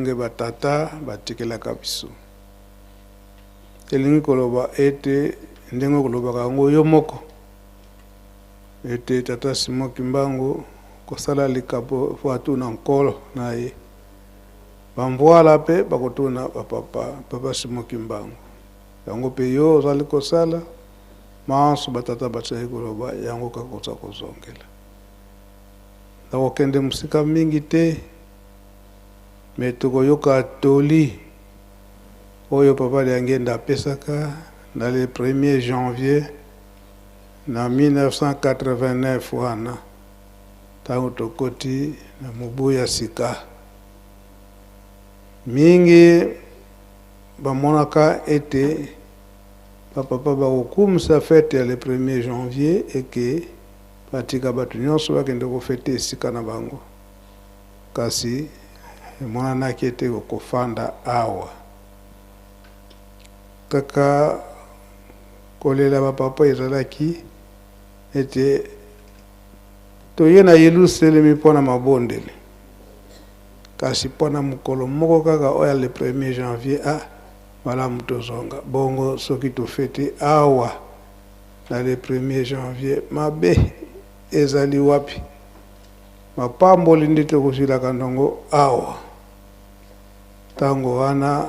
Ndenge ba tata batikelaka biso. Elingi koloba ete ndenge okolobaka yango yo moko ete tata Simon Kimbangu kosala likambo fo atuna nkolo na ye. Ba mvuala pe bakotuna ba papa, papa Simon Kimbangu. Yango pe yo ozali kosala, manso ba tata bazali koloba yango kaka oza kozongela. Nakokende mosika mingi te. Mais tokoyoka toli oyo Papa Diangienda apesaka na le premier janvier na 1989 wana tango tokoti na mobu ya sika. Mingi bamonaka ete ba papa bakokumisa fete ya le premier janvier et que batika batu nionso bakende ko feter esika na bango. Kasi emonanaki ete okofanda awa. Kaka kolela ba papa ezalaki ete toye na Yelusalemi mpo na mabondeli, kasi mpo na mokolo moko kaka oyo ya le premier janvier, ah, malamu tozonga. Bongo soki tofeti awa na le premier janvier, mabe ezali wapi? Mapamboli nde tokozwilaka ndongo awa. Tango wana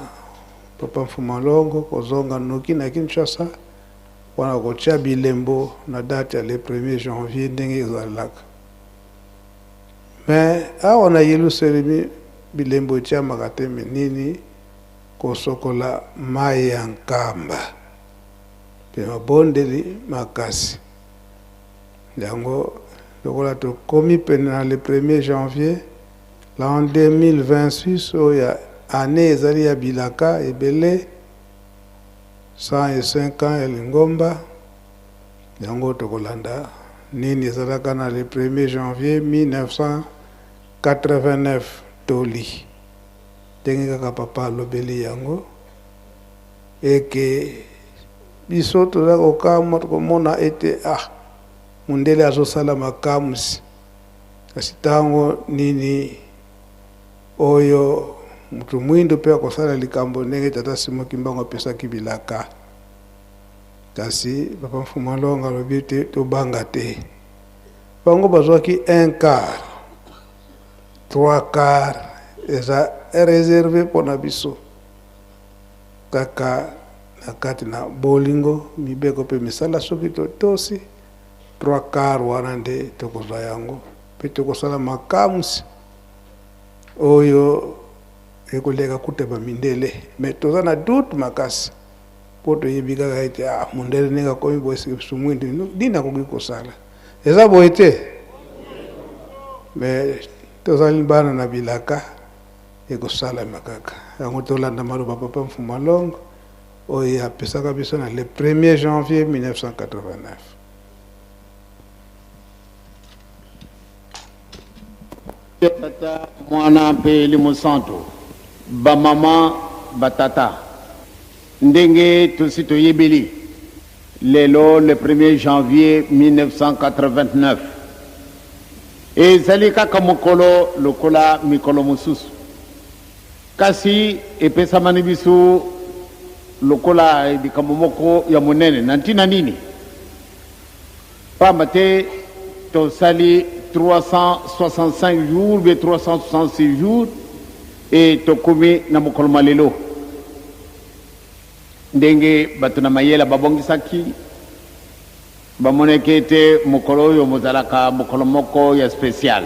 Papa Mfuma Longo kozonga noki na Kinshasa pona kotia bilembo na date ya le premier janvier ndenge ezalelaka. Mais awa na Yelusalemi bilembo etiamaka te mais nini? Kosokola mayi ya Nkamba pe mabondeli makasi. Yango lokola tokomi pene na le premier janvier l'an 2026 oyo ya annee ezali ya bilaka ebele 105 ans ya lingomba yango tokolanda nini ezalaka na le premier janvier 1989 toli ndenge kaka papa alobeli yango eke biso toza kokamwa tokomona ete ah mundele azosala makamwisi kasi ntango nini oyo moto mwindo mpe akosala likambo ndenge tata Simon Kimbangu apesaki bilaka. Kasi papa Mfuma Longa alobi ete tobanga te, bango bazwaki un quart, trois quart eza reserve mpo na biso. Kaka na kati na bolingo, mibeko mpe misala, soki totosi 3/4 wana nde tokozwa yango mpe tokosala makamwisi oyo ekoleka kuta ba mindele. Mais toza na doute makasi mpo toyebi kaka ete ah, mondele ndenge akomi boye seke biso mwindu nini akoki kosala? Eza boye te, mais tozali bana na bilaka. Ekosalama kaka yango. Tolanda maloba Papa Mfuma Longo oyo ye apesaka biso na le premier janvier 1989. Tata, Mwana mpe Elimo Santu, bamama, batata, ndenge tosi toyebeli, lelo le premier janvier 1989 ezali kaka mokolo lokola mikolo mosusu, kasi epesamani biso lokola likambo moko ya monene. Na ntina nini? Pamba te tosali 365 jours ou bien 366 jours et tokomi na mokolo mwa lelo. Ndenge bato na mayele babongisaki, bamonaki ete mokolo oyo mozalaka mokolo moko ya special.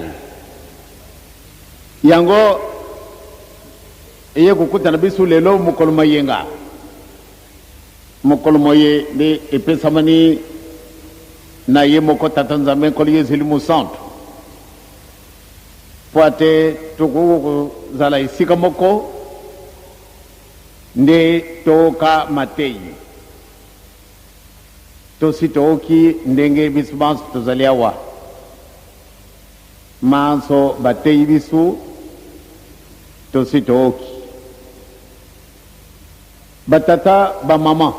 Yango eye kokutana biso lelo mokolo mwa yenga. Mokolo moye nde epesamani na ye moko Tata Nzambe Nkolo Yesu Elimo Santu, mpo ate tokoki kozala esika moko Nde tooka mateyi. Tosi tooki ndenge biso banso tozali awa. Manso bateyi biso, tosi tooki. Ba tata, ba mama,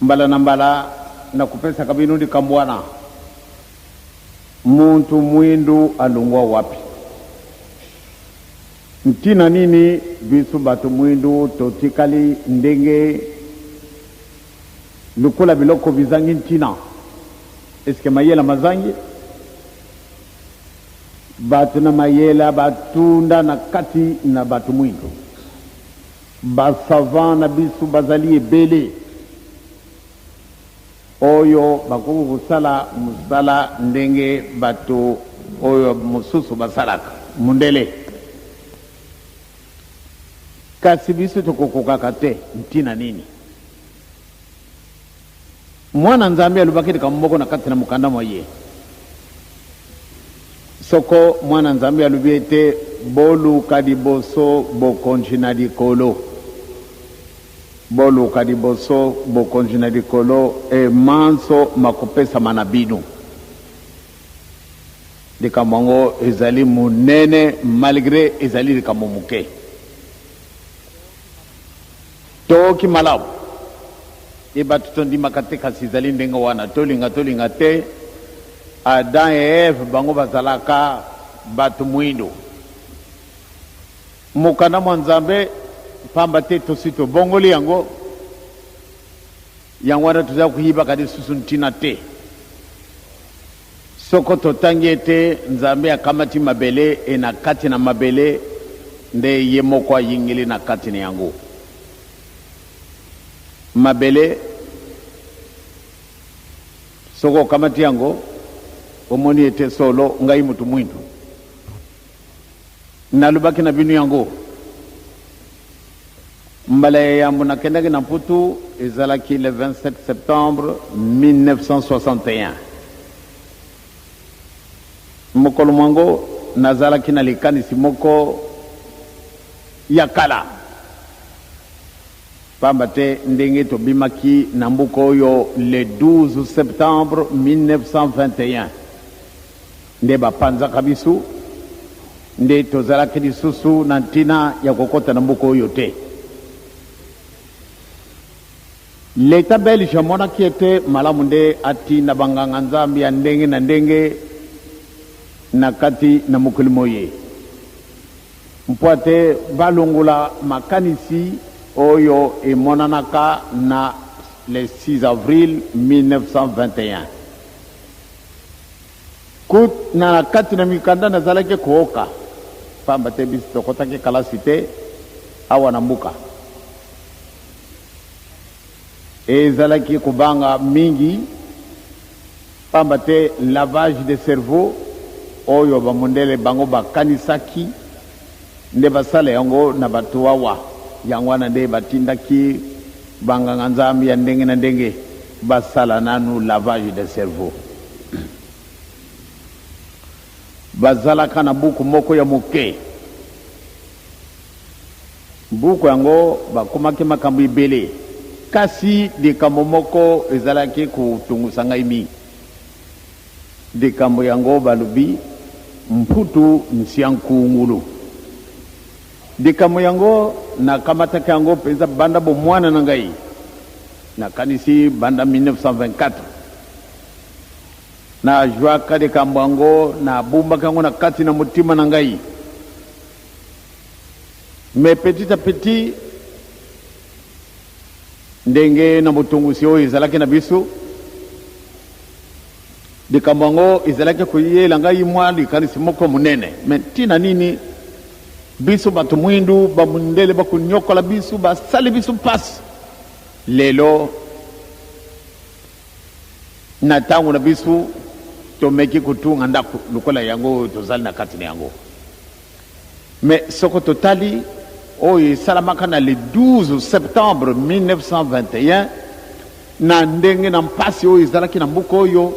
mbala na mbala nakopesaka bino likambo wana, Muntu mwindu alongwa wapi? Ntina nini biso bato mwindu totikali ndenge lokola biloko bizangi ntina? Eske mayela mazangi? Bato na mayela batunda na kati na bato mwindu. Ba savants na biso bazali ebele oyo bakoki kosala mosala ndenge bato oyo mosusu basalaka, mundele. Kasi biso tokokokaka te. Ntina nini? Mwana Nzambe alobaki likambo moko na kati na mokanda mwa ye. Soko Mwana Nzambe alobi ete, Boluka liboso Bokonji na likolo. Boluka liboso Bokonji na likolo, e manso makopesama na bino. Likambo yango ezali monene malgre ezali likambo moke. Toyoki malamu e bato tondimaka te kasi ezali ndenge wana tolinga tolinga te Adam et Eve bango bazalaka bato muindo mokanda mwa Nzambe pamba te tosi tobongoli yango yango wana toza koyibaka lisusu ntina te Soko totangi ete Nzambe akamati mabele e na kati na mabele nde ye moko ayingeli na kati na yango. Mabele, soko okamati yango, omoni ete solo ngai moto mwindu. Nalobaki na bino yango. Mbala ya yambo nakendaki na Mputu ezalaki le 27 septembre 1961. Mokolo mwango nazalaki na likanisi moko ya kala, pamba te ndenge tobimaki na mboka oyo le 12 septembre 1921, Nde bapanzaka biso, nde tozalaki lisusu na ntina ya kokota na mboka oyo te. Leta belge amonaki ete malamu nde atinda banganga-nzambe ya ndenge na ndenge na kati na mokili moye, mpo ete balongola makanisi oyo emonanaka na le 6 avril 1921. Kut na kati na mikanda nazalaki kooka, pamba te biso tokotaki kalasi te awa na mboka. Ezalaki kobanga mingi, pamba te lavage de cerveau oyo ba mondele bango bakanisaki nde basala yango na bato awa, yango wana nde batindaki ba nganga nzambe ya ndenge na ndenge basala nanu lavage de cerveau. Bazalaka na buku moko ya moke. Buku yango bakomaki makambo ebele, kasi likambo moko ezalaki kotungusa ngai mingi. Likambo yango balobi Mputu Nsiankungulu. Likambo yango nakamataki yango mpenza banda bomwana na ngai, nakanisi banda 1924. Nazwaka likambo yango, nabombaki yango na kati na motima na ngai. Mais petit à petit, ndenge na botungusi oyo ezalaki na biso, likambo yango ezalaki koyela ngai mwa likanisi moko monene. Mais ntina nini biso bato mwindu, bamundele bakonyokola biso, basali biso mpasi lelo? Na ntango na biso, tomeki kotunga ndako lokola yango oyo tozali na kati na yango. Mais soko totali oyo esalamaka na le 12 septembre 1921, na ndenge na mpasi oyo ezalaki na mboka oyo,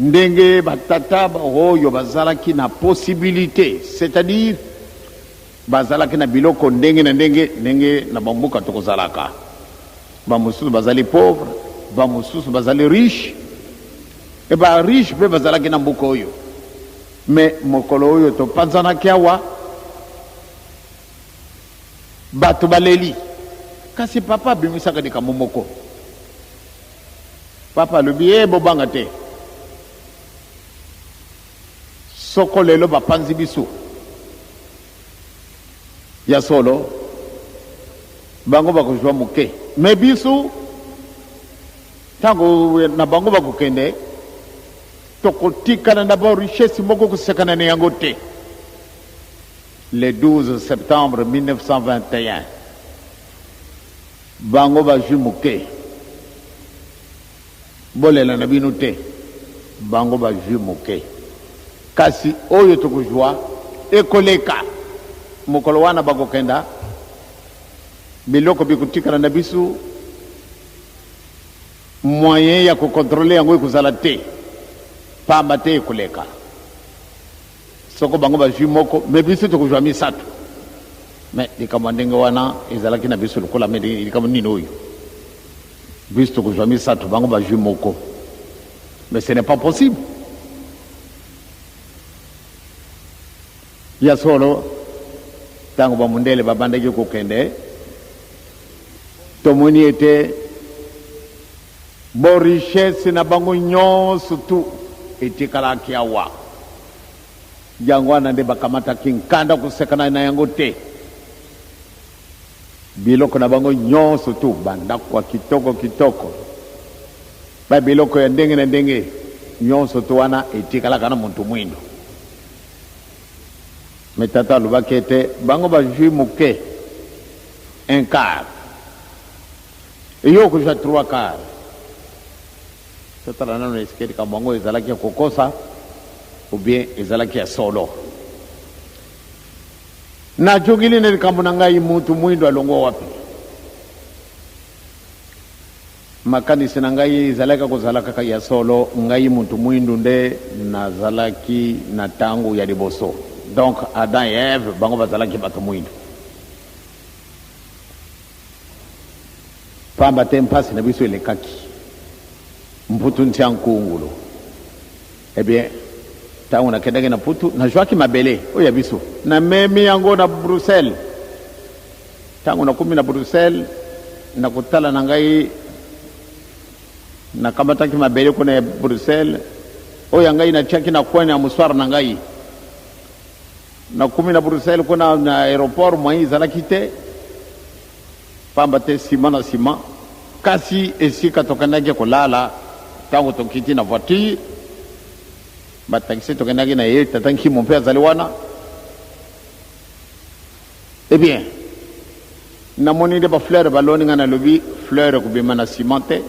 ndenge batata oyo bazalaki na possibilite, c'est-à-dire bazalaki na biloko ndenge na ndenge, ndenge na bamboka tokozalaka. Ba mosusu bazali pauvre, ba mosusu bazali riche, e ba riche mpe bazalaki na mboka oyo. Mais mokolo oyo topanzanaki awa, bato baleli. Kasi papa abimisaka likambo moko. Papa alobi, e bobanga te. Soko lelo bapanzi biso. Ya solo, bango bakozwa moke, me biso ntango na bango bakokende, tokotikala na ba richesse moko kosekana na yango te. Le 12 septembre 1921, bango bazwi moke, bolela na bino te, bango bazwi moke, kasi oyo tokozwa ekoleka. Mokolo wana bakokenda, biloko bikotikala na biso, moyen ya kokontrole yango ekozala te, pamba te ekoleka. Soko bango bazwi moko, me biso tokozwa misato. Me likambo ya ndenge wana ezalaki na biso lokola me likambo nini oyo? Biso tokozwa misato, bango bazwi moko. Mais ce n'est pas possible. Ya solo, ntango bamundele babandaki kokende, tomoni ete borichesse na bango nyonso tu etikalaki awa. Yango wana nde bakamataki nkanda kosekana na yango te. Biloko na bango nyonso tu, bandako ya kitoko kitoko, ba biloko ya ndenge na ndenge nyonso tu wana etikalaka na moto mwindo. Me tata alobaki ete bango bazwi moke, un quart, yo okozwa trois quart. Totala nano eske likambo yango ezalaki ya kokosa ou bien ezalaki ya solo. Najongeli na likambo na ngai, mutu mwindo alongwa wapi? Makanisi na ngai ezalaki kozala kaka ya solo, ngai mutu mwindu nde nazalaki na tango ya liboso. Donc Adam et Eve bango bazalaki bato mwindu. Pamba te mpasi na biso elekaki mputu ntia nkungulu. Eh bien, tango nakendaki na Putu, nazwaki mabele oyo ya biso, namemi yango na Bruxelles. Tango nakomi na Bruxelles, na kotala na ngai, nakamataki mabele kuna ya Bruxelles, oyo ya ngai natiaki na coin ya mouchoir na ngai. Nakomi na Bruxelles kuna na aeroport, moyen ezalaki te, pamba te sima na sima. Kasi esika tokendaki kolala, tango tokiti na voiture, ba taxi tokendaki na ye, tata Nkimo mpe azali wana. Eh bien, namoni nde ba fleurs baloni, ngai nalobi fleur ekobima na ciment te,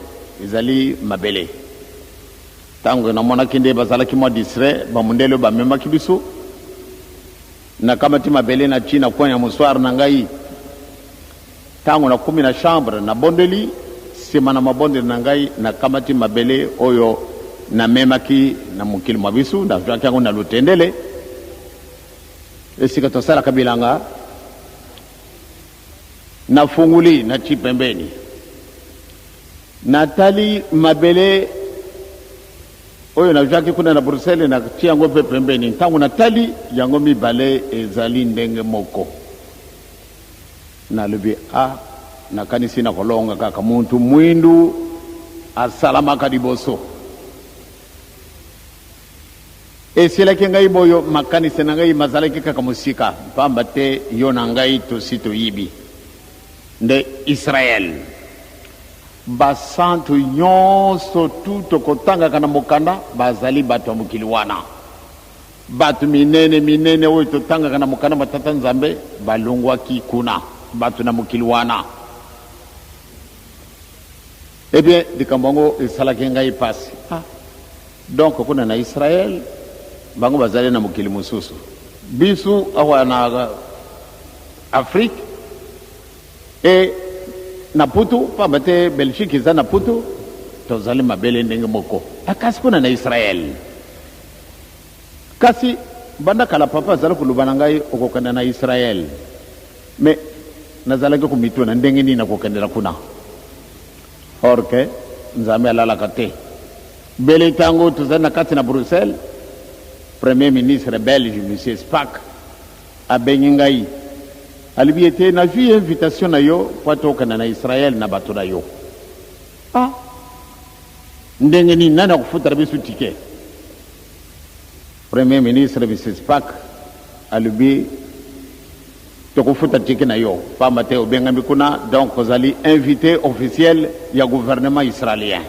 ezali mabele. Tango namonaki nde bazalaki mwa distrait, ba mundele oyo bamemaki biso, nakamati mabele natii na coin ya mouchoir na ngai. Tango nakomi na chambre, nabondeli, sima na mabondeli na ngai, nakamati mabele oyo namemaki na mokili mwa biso, nazwaki yango na Lutendele, esika tosalaka bilanga, nafunguli, natii pembeni. Natali mabele oyo nazwaki kuna na Bruxelles, natii yango mpe pembeni. Ntango natali yango mibale ezali ndenge moko. Nalobi, A, nakanisi nakolonga kaka. Muntu mwindu asalamaka liboso. Esilaki ngai boyo, makanisi na ngai mazalaki kaka mosika, mpamba te yo na ngai tosi toyibi nde Israel. Basantu nyonso tu tokotangaka na mokanda bazali bato ya mokili wana. Bato minene minene oyo totangaka na mokanda mwa Tata Nzambe balongwaki kuna, bato na mokili wana. Eh bien, likambo yango esalaki ngai pasi. Ah, donc kuna na Israël bango bazali na mokili mosusu, biso awa na Afrique e na Putu, pamba te Belgique eza na Putu, tozali mabele ndenge moko. Kasi kuna na Israël, kasi banda kala papa azali koloba na ngai okokende na Israël, mais nazalaki komituna ndenge nini nakokendela kuna, or que Nzambe alalaka te. Bele ntango tozali na kati na Bruxelles, premier ministre belge monsieur Spaak abengi ngai, alobi ete nazwi invitation na yo po ete okende na Israël na bato na yo. Ah, ndenge nini, nani akofutela biso ticket? Premier ministre monsieur Spaak alobi. Tokofuta ticket na yo pamba te obengami kuna, donc ozali invite officiel ya gouvernement israelien.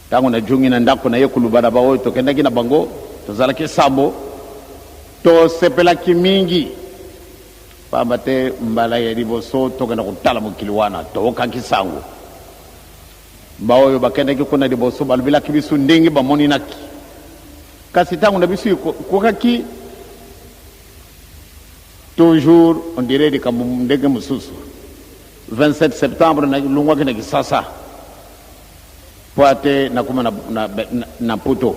Tango najongi na ndako naye koloba na baoyo tokendaki na bango, tozalaki sambo, tosepelaki mingi pamba te mbala ya liboso tokenda kotala mokili wana, tookaki sango. Baoyo bakendaki kuna liboso balobelaki biso ndenge bamoninaki, kasi tango na biso ekokaki toujours on dirait likambo ndenge mosusu. 27 septembre nalongwaki na Kisasa mpo ate nakoma na Mpoto.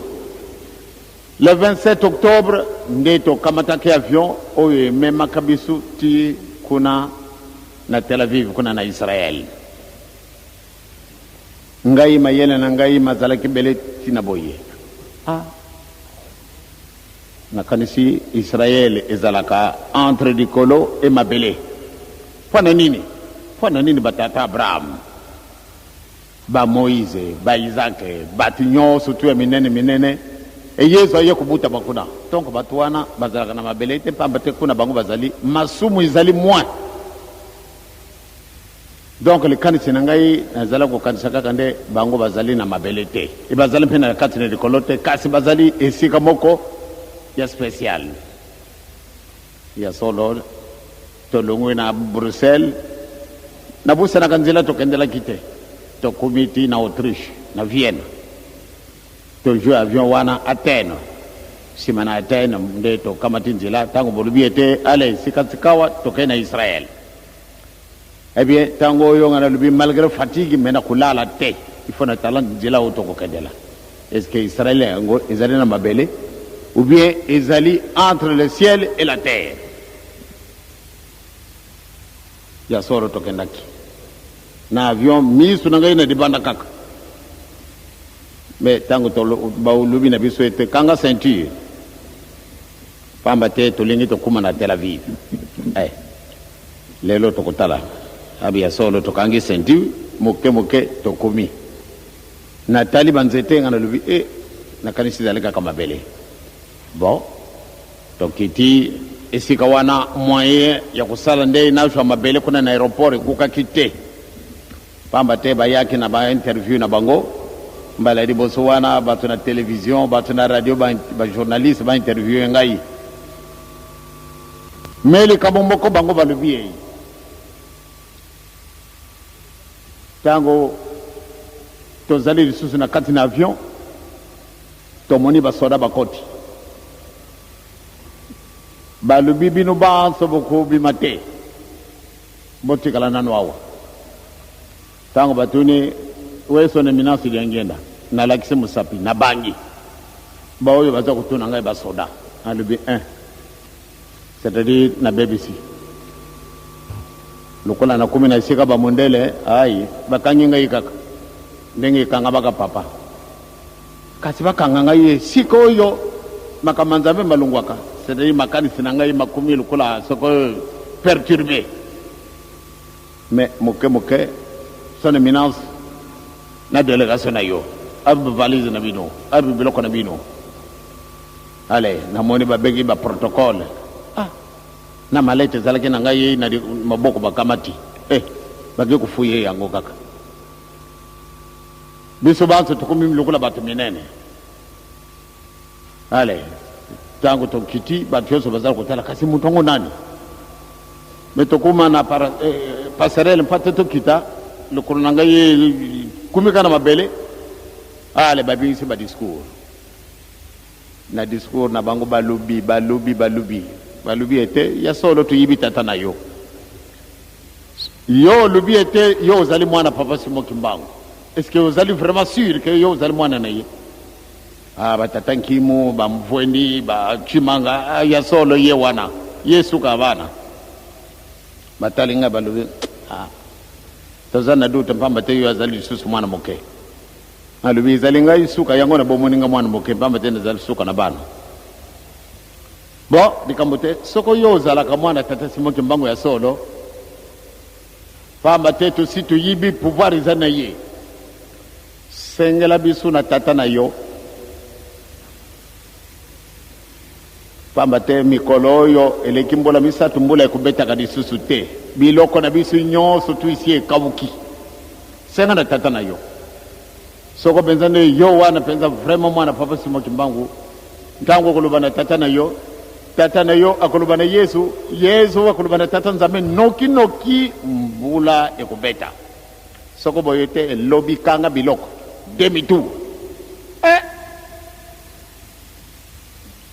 Le 27 octobre nde tokamataki avion oyo ememaka biso ti kuna na Tel Aviv, kuna na Israël. Ngai mayele na ngai mazalaki bele ntina boye. Ah, nakanisi Israël ezalaka entre likolo e mabele. Mpo na nini? Mpo na nini batata Abraham, ba Moïse, ba Isaac, bato nyonso tu ya minene minene, e Yesu aye kobutama kuna. Donc bato wana bazalaka na mabele te, pamba te kuna bango bazali masumu ezali moins. Donc likanisi na ngai nazala kokanisa kaka nde bango bazali na mabele te, e bazali mpe na kati na likolo te, kasi bazali esika moko ya special. Ya solo, tolongwi na Bruxelles, nabusanaka nzela tokendelaki te, tokomi ti na Autriche, na Vienne, tozwi avion wana Athènes. Nsima na Athènes nde tokamati nzela, ntango bolobi ete ale sika-sikawa tokei na Israël. Eh bien, tango oyo nga nalobi malgré fatigue mais nakolala te. Il faut natala nzela oyo tokokendela. Est-ce que Israël yango ezali na mabele ou bien ezali entre le ciel et la terre? Ya solo tokendaki na avion, misu na ngai na libanda kaka. Mais tango balobi na biso ete kanga ceinture, pamba te tolingi tokóma na Tel Aviv. Eh, lelo tokotala abi ya solo, tokangi ceinture moke moke tokomi. Natali banzete, nga nalobi e nakanisi ezali kaka mabele. Bon, tokiti esika wana, moyen ya kosala nde nazwa mabele kuna na aéroport ekokaki te, pamba te bayaki na bainterview na bango mbala ya liboso wana, bato na télévision, bato na radio, bajournaliste bainterviewe ngai. Me likambo moko bango balobi ye, ntango tozali lisusu na kati na avion, tomoni basoda bakoti, balobi bino banso bokobima te, botikala nano awa. Ntango batuni we son éminence Diangienda, nalakisi mosapi, nabangi baoyo baza kotuna ngai basoda, alobi 1 c'est-à-dire nabebisi lokola nakomi na esika bamondele ai bakangi ngai kaka ndenge ekanga baka papa, kasi bakanga ngai esika oyo makambo ya Nzambe malongwaka, c'est-à-dire makanisi na ngai makomi lokola soko perturbé. Mais moke moke, son éminence na délégation na yo abi valise na bino, abi biloko na bino, ale namoni babengi baprotocole. Ah, na malete ezalaki na ngai na maboko, bakamati, eh, bake kofuye yango kaka. Biso banso tokomi lokola bato minene. Ale ntango tokiti, bato nyonso bazala kotala, kasi moto yango nani? Me tokóma na passerelle mpa te, tokita, lokolo na ngai kumika na mabele. Ale babingisi badiscours. Na discours na bango balobi, balobi, balobi, balobi ete ya solo toyibi tata na yo. Yo olobi ete yo ozali mwana papa Simon Kimbangu. Est ce que ozali vraiment sûr que yo ozali mwana na ye? Ah, batata Nkimu, bamvwendi, bachimanga, ah, ya solo ye wana ye suka bana. Batali ngai, balobi ah, toza na doute mpamba te yo azali lisusu mwana moke. Alobi ezali ngai suka yango na bomoni nga mwana moke, mpamba te nazali suka na bana. Bon, likambo te soko yo ozalaka mwana tata Simon Kimbangu ya solo, pamba te tosi toyibi pouvoir eza na ye, sengela biso na tata na yo. Pamba te mikolo oyo eleki mbula misatu mbula ekobetaka lisusu te. Biloko na biso nyonso tu esi ekawuki. Senga na tata na yo. Soko penza nde yo wana penza vraiment mwana papa Simon Kimbangu, ntango okoloba na tata na yo, tata na yo akoloba na Yesu, Yesu akoloba na tata Nzambe, noki noki mbula ekobeta. Soko boye te lobi kanga biloko demi tour. Eh!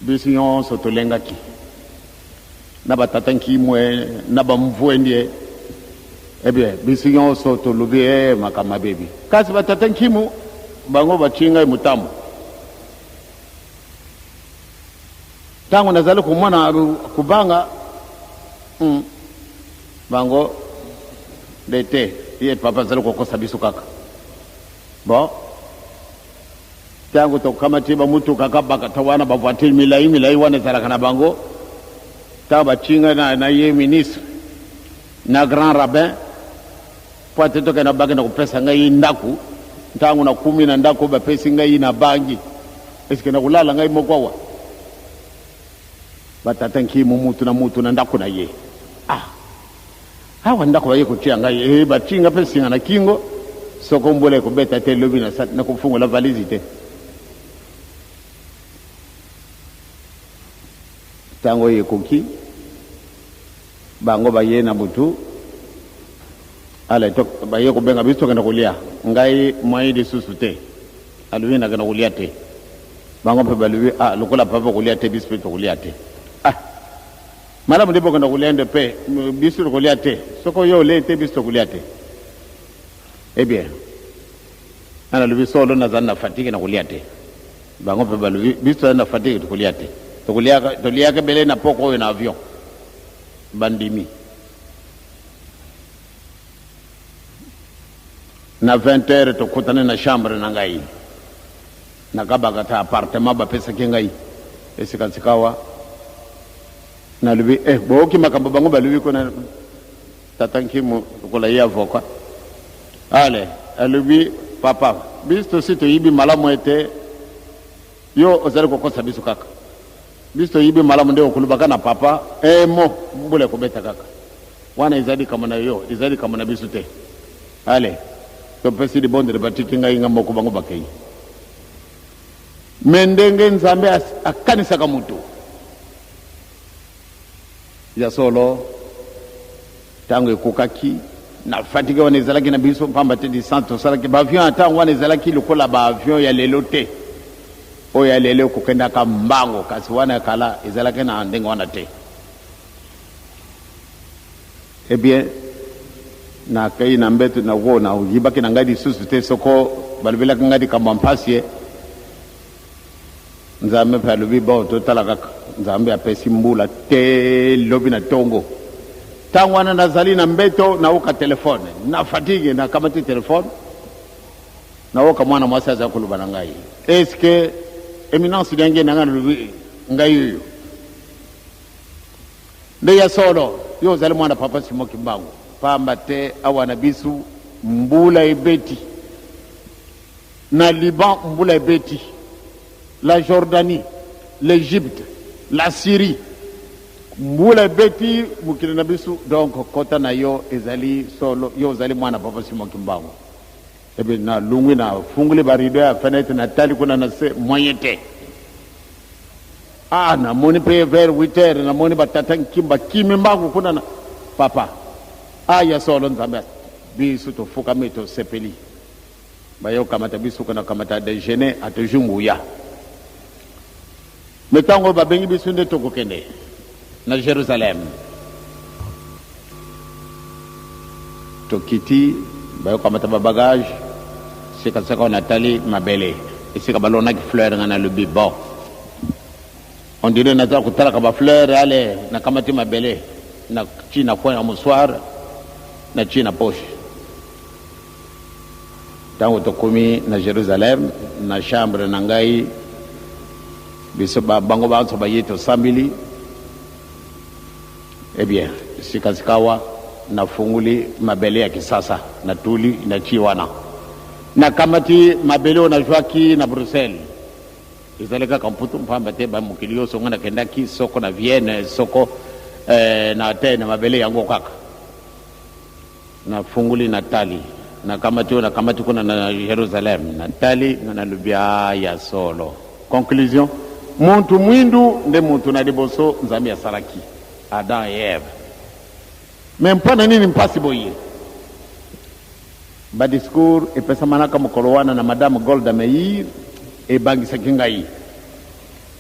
Biso nyonso tolengaki na batata nkimwe na bamvuendie eh bien biso nyonso tolobi eh makambo mabebi kasi batata nkimu bango batii ngai motambo ntango nazali komona kobanga bango nde te ye papa azali kokosa biso kaka bon Tango tokamati ba mutuka kabakata wana ba voiture milayi milayi wana ezalaka na bango, tango batii ngai na, na ye ministre na grand rabbin mpo ate tokenda bakenda kopesa ngai ndako. Ntango nakumi na ndako bapesi ngai na bangi, eske nakolala ngai moko awa? Batata nkimu mutu na mutu na ndako na ye. Ah, Awa ndako baye kotia ngai ee batii nga pe singa na kingo soko mbula ekobeta te lobi na nakofungola valise te. Tango oyo ekoki bango baye na butu ale to baye kobenga biso tokenda kolia ngai moyen lisusu te alobi nakenda kolia te bango mpe balobi ah lokola papa kolia te biso mpe tokolia te ah Malamu nde bokenda kolia nde pe biso tokolia te. Soko yo olei te biso tokolia te. Eh bien, nga nalobi solo nazali na fatigue na kolia te. Bango pe balobi biso tozali na fatigue tokolia te. Tokoliaka toliaka ebele na poko oyo na avion. Bandimi. Na 20 heures tokutani na chambre na ngai. Nakabaka ata appartement bapesaki ngai esika sikawa. Nalobi eh boyoki makambo bango balobi kuna tata Nkimu lokola ye avocat ale alobi papa biso tosi toyibi malamu ete yo ozali kokosa biso kaka biso toyibi malamu nde okolobaka na papa emo mbula ekobeta kaka wana ezali likambo na yo ezali likambo na biso te ale topesi libondeli batiki ngai nga moko bango bakei Me ndenge Nzambe akanisaka moto. Ya solo, ntango ekokaki, na fatigue wana ezalaki na biso, mpamba te distance tosalaki, ba avion ya ntango wana ezalaki lokola ba avion ya lelo te. Oyo ya lelo ekokendaka mbango, kasi wana ya kala ezalaki na ndenge wana te. Eh bien, nakei na mbeto na wo nayibaki na ngai lisusu te soko balobelaki ngai likambo ya mpasi ye Nzambe mpe alobi bon totala kaka. Nzambe apesi mbula te lobi na tongo. Ntango wana nazali na mbeto naoka telefone na fatigue nakamati telefone naoka mwana mwasi aza koloba na ngai est-ce que eminence ndenge na ngai nalobi ngai oyo Nde ya solo, yo ozali mwana Papa Simon Kimbangu, pamba te awa na bisu mbula ebeti, na Liban mbula ebeti, la Jordanie, l'Egypte, la Syrie mbula ebeti mokili na bisu, donc kota na yo ezali solo, yo ozali mwana Papa Simon Kimbangu. Ebe na lungwi na funguli ba rideau ya fenetre na tali kuna na se moyen te. Ah na moni pe vers 8 heures na moni ba tata nkimba kimi mbangu kuna na papa. Ah ya solo Nzambe biso tofukami tosepeli. Baye kokamata biso kuna kamata dejeuner atozwi nguya. Me ntango babengi biso nde tokokende na Jerusalem. Tokiti, baye kokamata ba bagage, sika sika natali mabele esika balonaki fleur, nga nalobi bon, on dirait naza kotalaka ba fleur, ale nakamati mabele na ti na coin ya mouchoir na ti na poche. Ntango tokomi na Jerusalem, na chambre na ngai, biso ba, bango banso baye tosambeli. Eh bien, sikasikawa nafungoli mabele ya Kisasa, natuli, natii wana. Nakamati mabele oyo nazwaki na Bruxelles. Ezali kaka Mputu mpamba te, ba mokili yonso nga nakendaki, soko na Vienne, soko eh, na Athènes, mabele yango kaka. Nafungoli natali, nakamati oyo nakamati kuna na Jerusalem, natali nga nalobi ah, ya solo. Conclusion, Muntu mwindu nde muntu na liboso Nzambe asalaki, Adam et Eve. Mais mpo na nini mpasi boye? Ba discours epesamanaka mokolo wana na Madame Golda Meir ebangisaki ngai.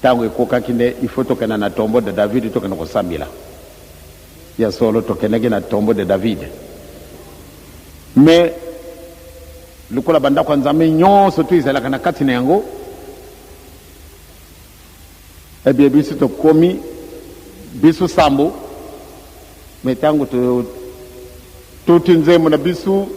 Tango ekokaki nde il faut tokenda na tombeau de David tokende kosambela. Ya solo tokendaki na tombeau de David. Mais lokola bandako ya Nzambe nyonso tu ezalaka na kati na yango, eh bien biso tokomi biso sambo, mais tango to tuti nzembo na biso,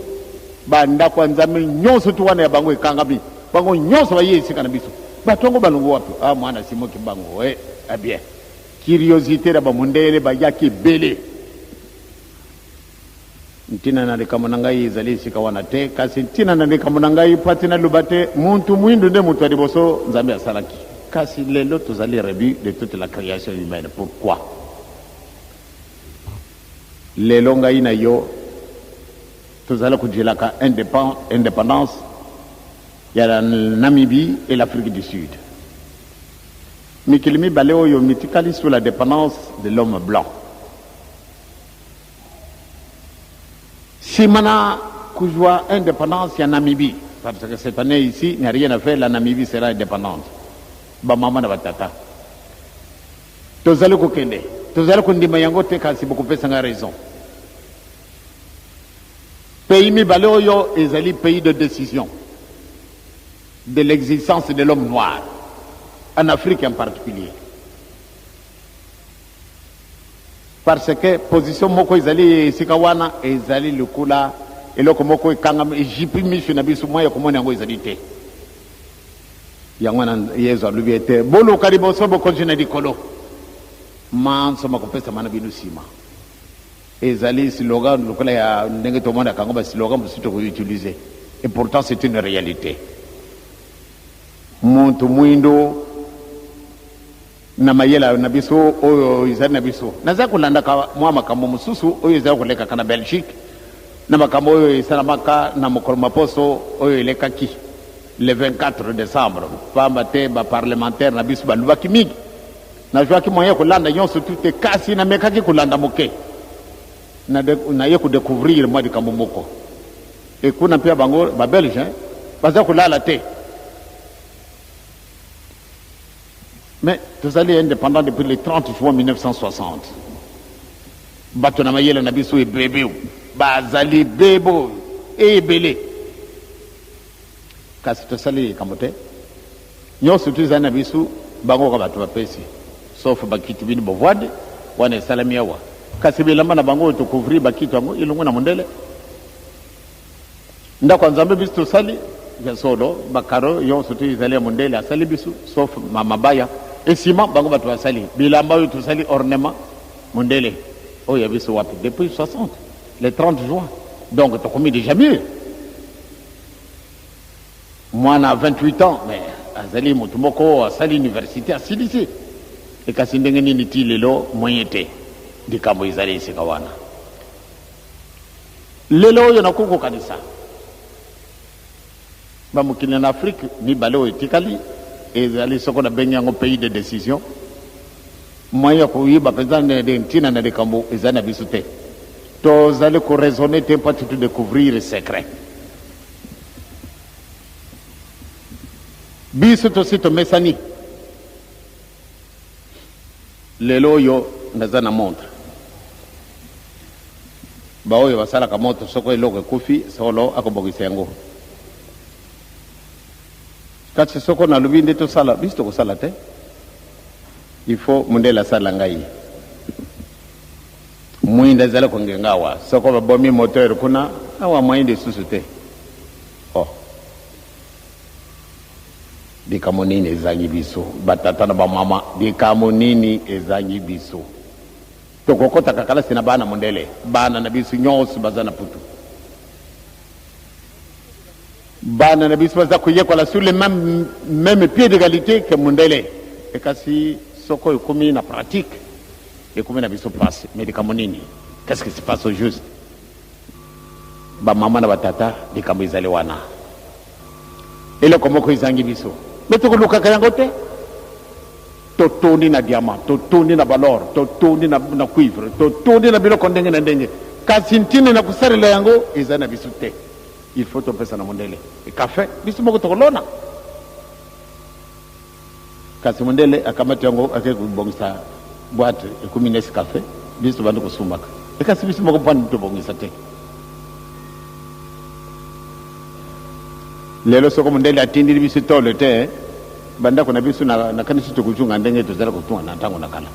bandako ya Nzambe nyonso tu wana ya bango ekangami, bango nyonso baye esika na biso. Bato yango balongo wapi? Ah, mwana Simon Kimbangu, eh, eh bien curiosité na bamundele bayaki ebele. Ntina na likambo na ngai ezali esika wana te, kasi ntina na likambo na ngai mpo ati naloba te muntu mwindu nde moto ya liboso Nzambe asalaki. Kasi lelo tozali rebut de toute la creation humaine. Pourquoi? Lelo ngai na yo tozali kojelaka independance ya la Namibie et l'Afrique du Sud. Mikili mibale oyo mitikali sous la dependance de l'homme blanc. Sima na kozwa independance ya Namibie, parce que cette annee ici il n'y a rien à faire, la Namibie sera independante. Ba mama na ba tata, tozali kokende, tozali kondima yango te, kasi bokopesa nga raison. Pays mibale oyo ezali pays de decision de l'existence de l'homme noir, en Afrique en particulier. Parce que position moko ezali esika wana ezali lokola eloko moko ekangami ejipi miso na biso, mwa ya komona yango ezali te. Yango wana Yezu alobi ete boluka liboso bokonzi na likolo, manso makopesama na bino nsima. Ezali slogan lokola ya ndenge tomonaka yango ba slogan mosusu toko utiliser, et pourtant c'est une realite. Muntu mwindo Na mayele na biso oyo ezali na biso, nazali kolandaka mwa makambo mosusu oyo ezali kolekaka na Belgique, na makambo oyo esalamaka na mokolo ma poso oyo elekaki, le 24 decembre, pamba te ba parlementaires na biso balobaki mingi. Nazuaki moyen ya kolanda nyonso tu te, kasi namekaki kolanda moke. Naye ko decouvrir mwa likambo moko. Et kuna mpe ya bango ba Belges baza kolala te. Mais tozali independant depuis le 30 juin 1960. Bato na mayele na biso ebebe bazali bebo ebele, kasi tosali likambo te. Nyonso tu ezali na biso, bango kaka bato bapesi, sauf bakiti bino bovwande wana esalami awa, kasi bilamba na bango oyo tocouvrir bakiti yango elongwe na mondele. Ndako ya Nzambe biso tosali ya solo, ba carreaux yonso tout ezali ya mondele asali biso sauf ma mabaya et ciment bango bato basali bilamba oyo tosali ornement mondele oyo ya biso wapi depuis 60 le 30 juin donc tokomi déjà mieux mwana 28 ans mais azali moto moko asali université asilisi ekasi ndenge nini ti lelo moyen te likambo ezali esika wana. Lelo oyo nakoki kokanisa ba mokili na Afrique mibale oyo etikali ezali soko nabengi yango pays de decision, moyen ya koyeba mpenza ntina na likambo ezali na biso te. Tozali ko raisonner te mpo to decouvrir secret. Biso tosi tomesani. Lelo oyo naza na montre. Baoyo basalaka moto soko eloko ekufi solo akobongisa yango. Kasi soko nalobi nde tosala, biso tokosala te. Il faut mundele asala ngai. Mwinda ezali kongenga awa. Soko babomi moteur kuna, awa mwinda lisusu te. Oh. Likambo nini ezangi biso, ba tata na ba mama? Likambo nini ezangi biso? Tokokotaka kalasi na bana mondele, bana na biso nyonso baza na putu. Bana na biso baza koyekola sur le même, même pied d'égalité que mundele. Ekasi soko ekomi na pratique, ekomi na biso pasi. Mais likambo nini? Qu'est-ce qui se passe au juste? Ba mama na ba tata, likambo ezali wana. Eloko moko ezangi biso. Mais tokolukaka yango te. Totondi na diamant, totondi na balor, totondi na, na cuivre, totondi na biloko ndenge na ndenge. Kasi ntina na kosalela yango ezali na biso te. Il faut topesa na mondele. E kafe, biso moko tokolona. Kasi mondele akamati yango ake kobongisa boîte ekomi Nescafe, biso tobandi kosumbaka. E kasi biso moko mpani tobongisa te. Lelo soko mondele atindeli biso tolo te, bandako na biso nakanisi tokozonga ndenge tozala kotunga na ntango na kala.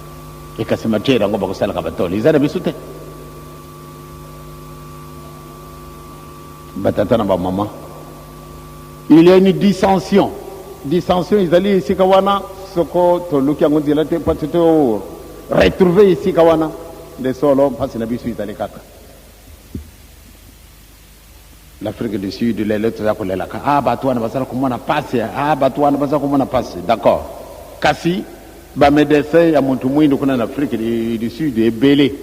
E kasi matière yango bakosalaka batolo eza na biso te. Batata na bamama, il y a une dissension. Dissension ezali esika wana, soko toluki yango nzela te mpo to retrouver esika wana nde solo mpasi na biso ezali kaka. L'Afrique du Sud lelo toza kolelaka, ah, bato wana bazala komona pasi, ah, bato wana baza komona pasi. D'accord, kasi ba médecin ya moto mwindu kuna na Afrique du Sud ebele,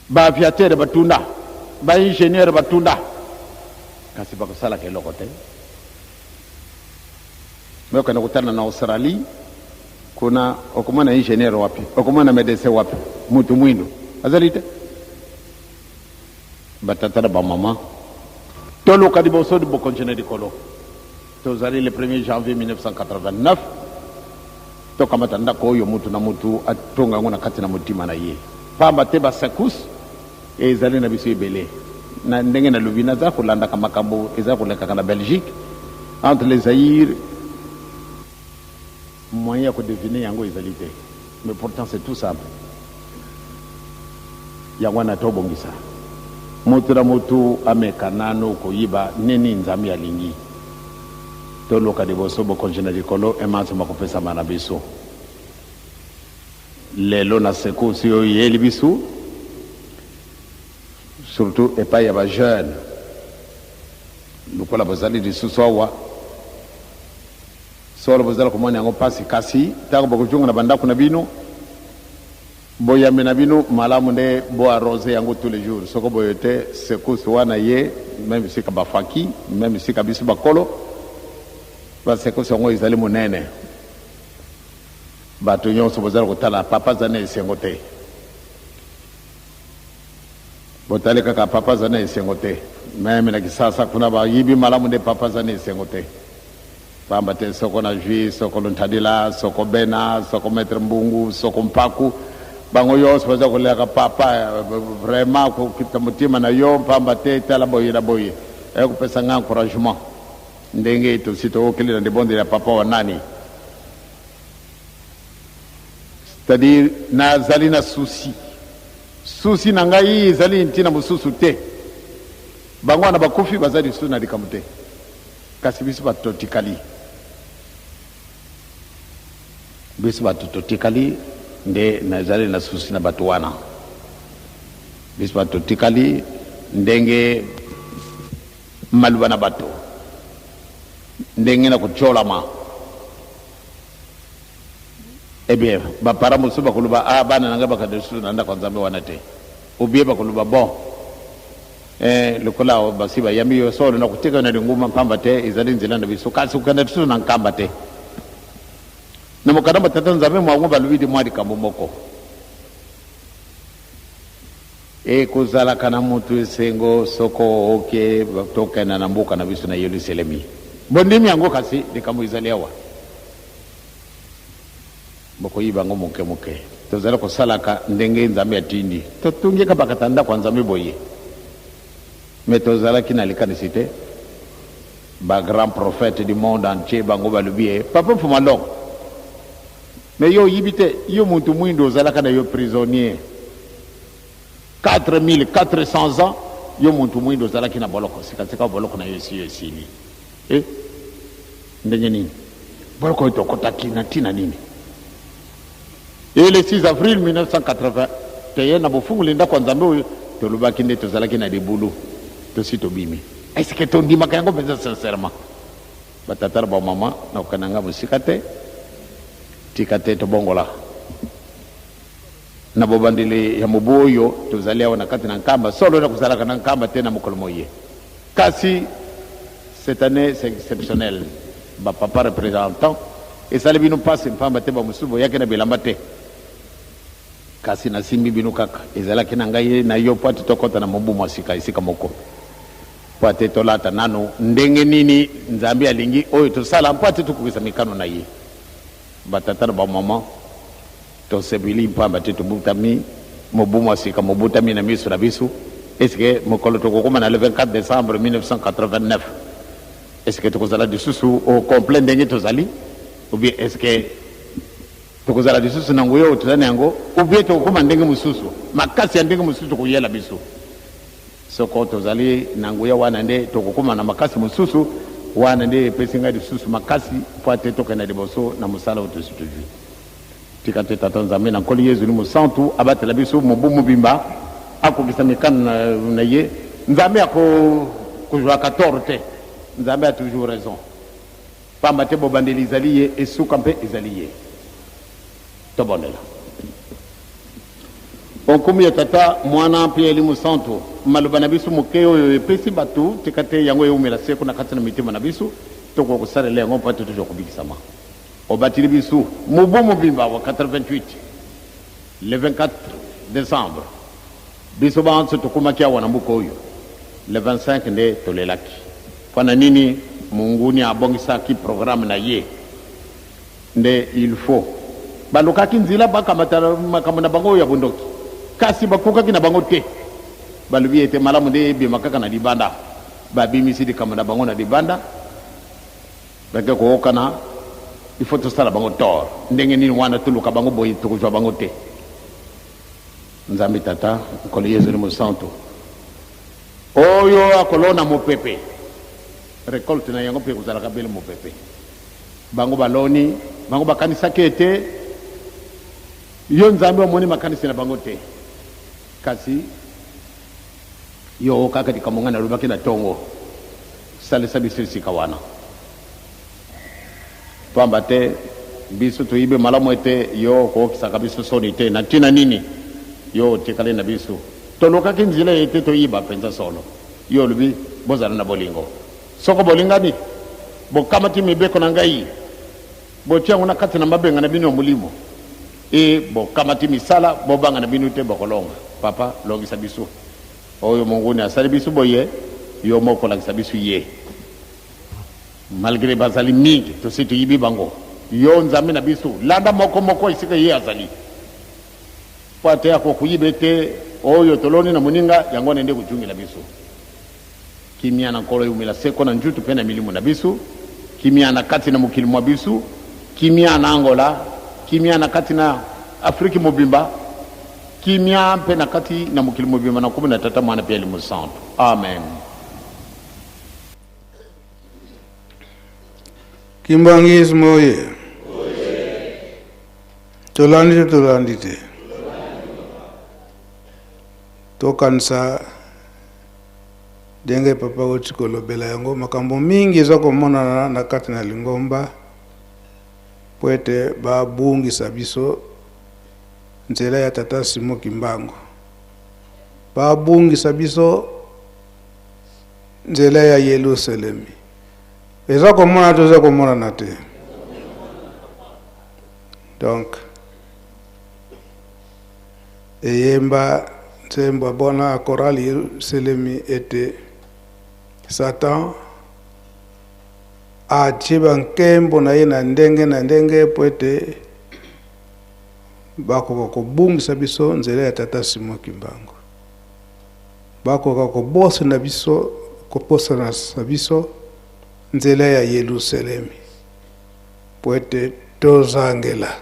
ba aviateur batunda, ba ingénieur batunda, kasi bakosalaka eloko te. Me okende kotala na Australie kuna, okomona ingénieur wapi, okomona médecin wapi, moto mwindu azali te. Batata na bamama, toluka liboso bokonzi na likolo. Tozali le 1er janvier 1989, tokamata ndako oyo mutu na mutu atonga yango na kati na motima na ye, pamba te basekousse ezali na biso ebele. Na ndenge nalobi, naza kolandaka makambo eza kolekaka na Belgique entre les Zaïre, moyen ya kodevine yango ezali te, mais pourtant c'est tout simple. Yango wana tobongisa, moto na moto ameka nano koyiba nini Nzambe alingi. Toluka liboso bokonzi na likolo, emanso makopesama na biso. Lelo na secousse oyo eyeli biso, surtout epai ya ba jeune, lokola bozali lisusu awa, solo bozali komona yango mpasi, kasi ntango bokozonga na bandako na bino, boyambi na bino malamu nde bo arrose yango tous les jours. Soko boye te, secousse wana ye meme sika bafaki, meme sika biso bakolo, basecousse yango ezali monene. Bato nyonso bozali kotala papa aza na esengo te, botali kaka papa aza na esengo te. Meme na Kisasa kuna bayibi malamu nde papa aza na esengo te, pamba te soko na jui, soko Luntadila, soko Bena, soko Maître Mbungu, soko Mpaku, bango nyonso baza kolelaka papa, vraiment kokita motima na yo, pamba te tala boye na boye. Ekopesa nga encouragement ndenge tosi tookeli na libondeli ya papa wa nani. C'est-à-dire nazali na souci, souci na ngai ezali ntina mosusu te. Bango wana bakufi baza lisusu na likambo te, kasi biso bato totikali, biso bato totikali nde nazali na souci na bato wana. Biso bato totikali ndenge maluba na bato ndenge na kotyolama. Eh bien, bapara mosusu bakoloba, ah, bana na ngai bakende lisusu na ndako ya Nzambe wana te. Ou bien bakoloba, bon, lokola basi bayambi yo solo na kotika yo na linguma, mpamba te ezali nzela na biso, kasi kokende lisusu na nkamba te. Na mokanda mwa Tata Nzambe mwango balobi de mwa likambo moko. Ekozalaka na moto esengo soko oke tokenda na mboka na biso na Yelusalemi. Bondimi yango, kasi likambo ezali awa, bokoyiba yango moke moke. Tozali kosalaka ndenge Nzambe atindi. Totungika bakata ndako ya Nzambe boye, me tozalaki na likanisi te. Ba grand prophète du monde entier bango balobi ye papa Mfuma Longo, me yo oyibi te, yo mutu mwindu ozalaka na yo prisonnier 4400 ans, yo mutu mwindu ozalaki na boloko, sikasika boloko na yo esi yo esili. Ndenge nini boloko oyo tokotaki na ntina nini? Et le 6 avril 1980 teye na bofungoli ndako ya Nzambe oyo tolobaki nde tozalaki na libulu, tosi tobimi. Est-ce que tondimaka yango mpenza sincèrement? Batata na bamama, nakokende na ngai mosika te, tika te tobongola. Na bobandeli ya mobu oyo, tozali awa na kati na Nkamba. Solo nakozalaka na Nkamba te na mokolo moye. Kasi cette annee c'est exceptionnel. Ba papa representants, esali bino mpasi mpamba te bamosusu boyaki na bilamba te. Kasi nasimbi bino kaka. Ezalaki na ngai na yo mpo ete tokota na mobu mwa sika esika moko. Mpo ete tolata nanu ndenge nini Nzambe alingi oyo tosala mpo ete tokokisa mikano na Ye. Ba tata na ba maman, tosepeli mpamba te tobutami mobu mwa sika mobutami na miso na biso. Est-ce que mokolo tokokoma na le 24 decembre 1989, est-ce que tokozala lisusu au complet ndenge tozali? Ou bien est-ce que Tokozala lisusu na nguya oyo tozali na yango, ou bien tokokoma ndenge mosusu, makasi ya ndenge mosusu ekoyela biso. Soko tozali na nguya wana nde tokokoma na makasi mosusu, wana nde epesi ngai lisusu makasi mpo ete tokenda liboso na mosala oyo tosi tozwi. Tika te Tata Nzambe na Nkolo Yezu Elimo Santu abatela biso mobu mobimba, akokisa mikano na, na ye. Nzambe akozwaka tort te, Nzambe a toujours raison. Pamba te bobandeli ezali ye, esuka mpe ezali ye. Tobondela. O nkombo ya Tata, Mwana mpe ya Elimo Santu, maloba na biso moke oyo epesi bato, tika te yango eumela seko na kati na mitema na biso, tokoka kosalela yango mpo ete tozwa kobikisama. Obateli biso mobu mobimba wa 88, le 24 decembre, biso banso tokomaki awa na mboka oyo, le 25 nde tolelaki. Mpo na nini monguni abongisaki programme na ye nde il faut balukaki nzela bakamata makambo na bango oyo ya bondoki kasi bakokaki na bango te. Balobi ete malamu nde ebima kaka na libanda. Babimisi likambo na bango na libanda, bake kookana, il faut tosala bango tort. Ndenge nini wana toluka bango boye tokozwa bango te. Nzambe Tata, Nkolo Yezu Elimo Santu. Oyo akolona mopepe, recolte na yango mpe ekozalaka bele mopepe. Bango baloni, bango bakanisaki ete yo Nzambe omoni makanisi na bango te, kasi yo okaka likambo ngai nalobaki na tongo. Salisa biso esika wana, pamba te biso toyebi malamu ete yo okookisaka biso soni te. Na ntina nini yo otikali na biso? Tolukaki nzela ete toyiba mpenza solo. Yo olobi, Bozala na bolingo. Soko bolingani, bokamati mibeko na ngai, botia yango na kati na mabenga na bino ya molimo, e bokamati misala, bobanga na bino te, bokolonga. Papa, longisa biso. Oyo monguni asali biso boye, yo moko lakisa biso ye. Malgre bazali mingi, tosi toyibi bango. Yo Nzambe na biso, landa moko moko esika ye azali. Mpo ate akokuyiba ete oyo toloni na moninga, yango wana nde ekojungela biso. Kimia na Nkolo eumela seko na njutu mpe na milimo na biso, kimia na kati na mokili mwa biso, kimia na Angola, kimia na kati na Afriki mobimba, kimia mpe na kati na mokili mobimba, na nkombo na Tata, Mwana mpe Elimo Santu. Amen. Kimbanguisme oye! Tolandi to tolandi te? Tokanisa ndenge papa auti kolobela yango, makambo mingi eza komonana na kati na lingomba mpo ete babungisa biso nzela ya tata Simon Kimbangu, babungisa biso nzela ya Yelusalemi. Eza komonana to eza komonana te? Donc eyemba nzembo ya bona chorale Yelusalemi ete Satan atie bankembo na ye na ndenge na ndenge mpo ete bakoka kobungisa biso nzela ya tata Simon Kimbangu, bakoka kobosana biso, kobosana biso nzela ya Yelusalemi. Mpo ete tozangela,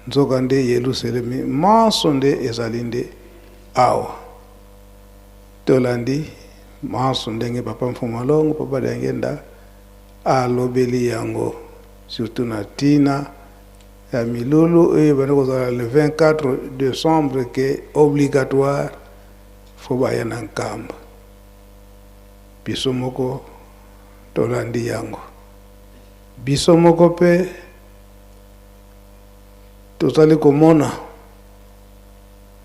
nzokande Yelusalemi manso nde ezali nde awa. Tolandi manso ndenge Papa Mfumu Alongo, Papa Diangienda alobeli yango, surtout na tina ya milulu oyo ebandi kozala le 24 decembre ke obligatoire fo baya na Nkamba. Biso moko tolandi yango. Biso moko mpe tozali komona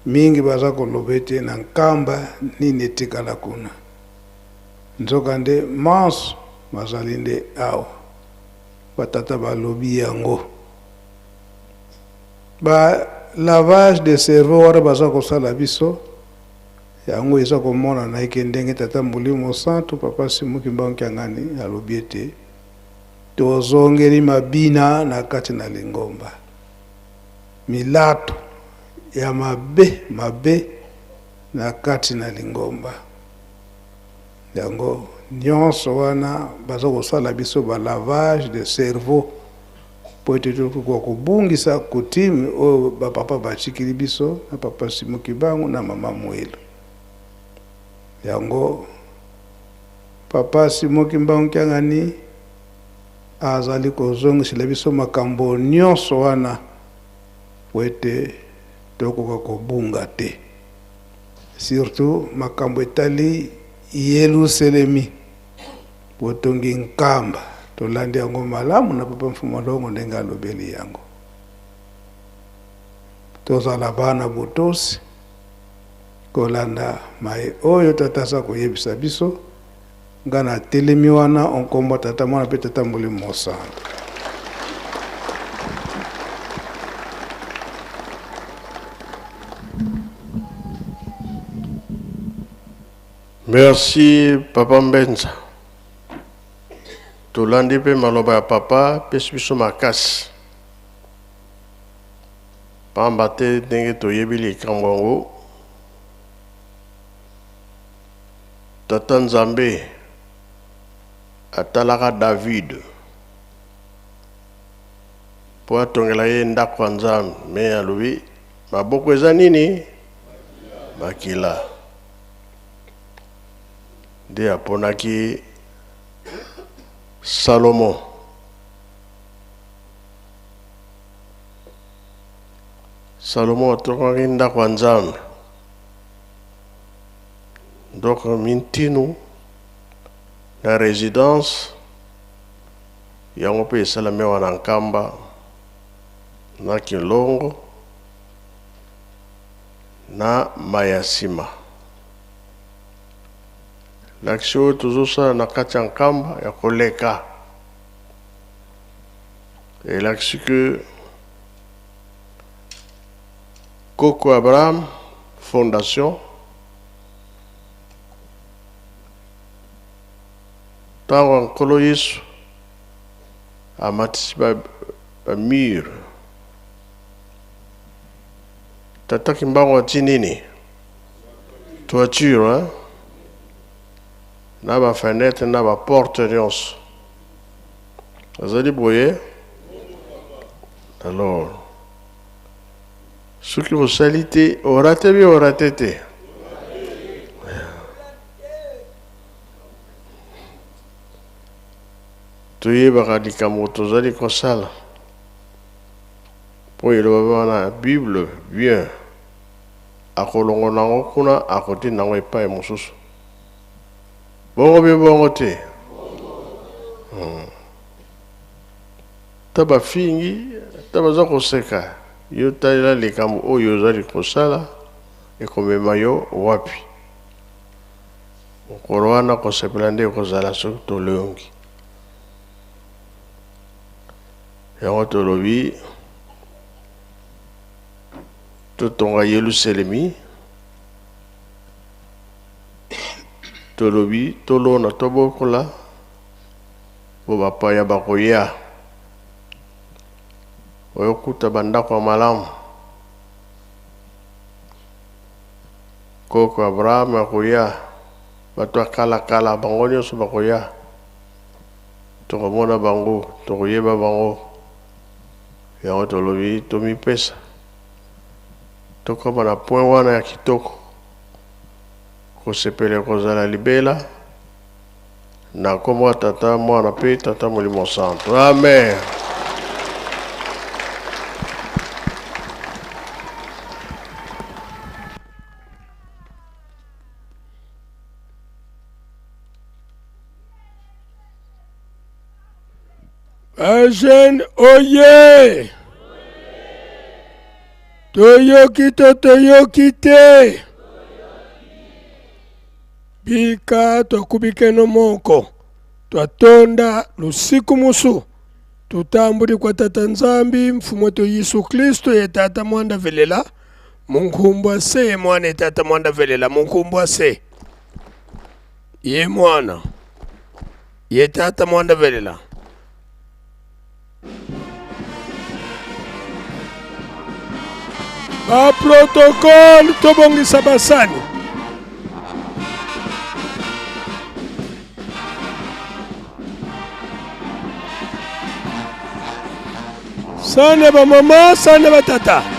mingi baza koloba ete na Nkamba nini etikala kuna. Nzokande manso mazali nde awa. Batata balobi yango. Ba lavage de cerveau wana baza kosala biso yango eza komonana eke ndenge Tata Molimo Santu Papa Simon Kimbangu Kiangani alobi ete tozongeli mabina na kati na lingomba, milato ya mabe mabe na kati na lingomba. Yango nyonso wana baza kosala biso ba lavage de cerveau mpo ete tokoka kobungisa coutume oyo ba papa batikili biso na papa Simon Kimbangu na mama Muilu. Yango papa Simon Kimbangu Kiangani azali kozongisela biso makambo nyonso wana mpo ete tokoka kobunga te. Surtout makambo etali Yeluselemi, botongi Nkamba, tolandi yango malamu na papa Mfumu Longo ndenge alobeli yango. Tozala bana botosi kolanda maye oyo tata aza koyebisa biso. Nga na telemi wana onkombo tata mwana pe tata molimo mosantu. Merci papa Mbenza. Tolandi mpe maloba ya papa pesi biso makasi. Pamba te ndenge toyebi likambo yango Tata Nzambe atalaka David mpo atongela ye ndako ya Nzambe, me alobi maboko eza nini? Makila. Nde aponaki Salomo. Salomo atongaki ndako ya Nzambe. Donc mintinu na residence yango mpe esalami awa na Nkamba na Kinlongo na Mayasima. Lakisi oyo tozosala na kati ya Nkamba ya koleka elakisi ke Koko Abraham Fondation ntango ya Nkolo Yesu amatisi ba, ba mur Tata Kimbangu ati nini? Toiture hein? na ba fenêtre na ba porte nyonso azali boye alors Soki osali te, orate bi orate te. Toyebaka likambo tozali kosala. Mpo eloba wana Bible bien akolongola yango kuna akotinda yango epai mosusu. Bongo be bongo te. Ata bafingi, ata baza koseka yo, talela likambo oyo ozali kosala ekomema yo wapi. Mokolo wana kosepela nde ekozala soki tolongi. Yango tolobi totonga Yelusalemi, tolobi tolona tobokola Mpo bapaya bakoya, oyokuta bandako ya malamu. Koko Abraham akoya, bato ya kala kala bango nyonso bakoya. Tokomona bango, tokoyeba bango. Yango tolobi tomipesa, tokoma na point wana ya kitoko, kosepela ekozala libela. Na nkombo ya Tata, Mwana mpe Tata Molimo Santu. Amen. Ba-jeune oye! Toyoki to toyoki te? Bika twakubikeno moko twatonda lusiku musu tutambuli kwa Tata Nzambi Mfumu wetu Yesu Kristo ye Tata mwanda velela munkumbwa se ye mwana ye Tata mwanda velela munkumbwa se ye mwana ye Tata mwanda velela. Ba protocole tobongisa basani. Sani ya bamama, sani ya batata.